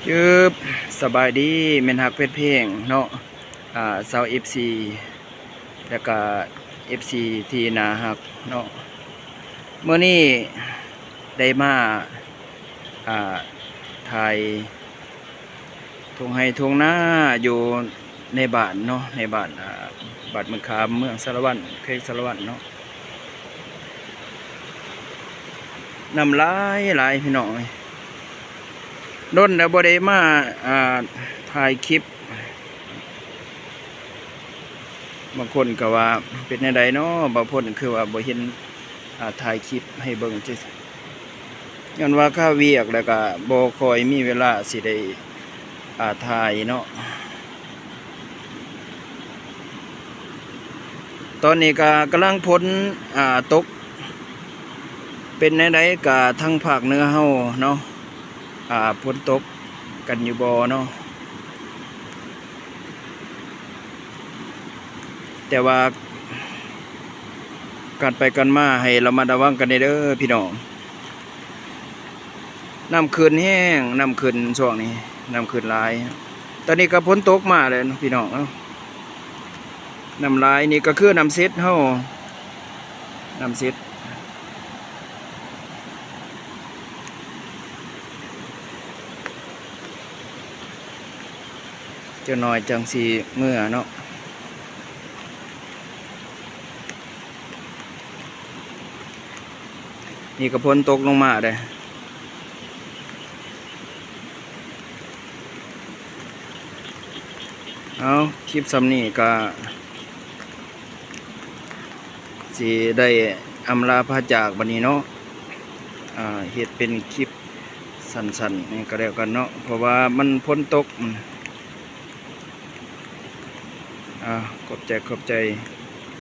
ຈຶ່ບ ສະບາຍດີ ແມ່ນຮັກແຟນເພງເນາະ ອ່າ ຊາວເອັຟຊີ ແລ້ວກະເອັຟຊີທີ່ໜ້າຮັກເນາະ. ມື້ນີ້ໄດ້ມາ ອ່າ ຖ່າຍທົ່ງໄຮ່ທົ່ງນາຢູ່ໃນບ້ານເນາະ ໃນບ້ານ ອ່າ ບ້ານເມືອງຂາມ ເມືອງສາລະວັນ ແຂວງສາລະວັນເນາະ. ນ້ຳຫຼາຍຫຼາຍພີ່ນ້ອງເອີຍ ດົນແລ້ວບໍ່ໄດ້ມາ ອ່າ ຖ່າຍຄລິບ. ບາງຄົນກໍວ່າເປັນແນວໃດເນາະ ບ່າວພົນຄືວ່າບໍ່ເຫັນ ອ່າ ຖ່າຍຄລິບໃຫ້ເບິ່ງຈັ່ງຊີ້ ຍ້ອນວ່າຄາວຽກ ແລ້ວກໍບໍ່ຄ່ອຍມີເວລາຊິໄດ້ ອ່າ ຖ່າຍເນາະ. ຕອນນີ້ກໍກຳລັງຝົນ ອ່າ ຕົກ ເປັນແນວໃດກໍທາງພາກເໜືອເຮົາເນາະ ອ່າ ຝົນຕົກກັນຢູ່ບໍ່ເນາະ? ແຕ່ວ່າການໄປການມາໃຫ້ລະມັດລະວັງກັນແດ່ເດີພີ່ນ້ອງ. ນ້ຳຂຶ້ນແຮງ ນ້ຳຂຶ້ນຊ່ວງນີ້ ນ້ຳຂຶ້ນຫຼາຍ. ຕອນນີ້ກໍຝົນຕົກມາແລ້ວເນາະພີ່ນ້ອງເນາະ ນ້ຳຫຼາຍນີ້ກໍຄືນ້ຳເຊັດເຮົາ ນ້ຳເຊັດ. ຈັກໜ້ອຍຈັ່ງຊິເມືອເນາະ. ນີ້ກໍຝົນຕົກລົງມາເດ້. ເອົາ ຄລິບສ່ຳນີ້ກໍຊິໄດ້ອຳລາພາຈາກບັດນີ້ເນາະ. ອ່າ ເຮັດເປັນຄລິບສັ້ນໆນີ້ກໍແລ້ວກັນເນາະ ເພາະວ່າມັນຝົນຕົກ. ອາ ຂອບໃຈ ຂອບໃຈ.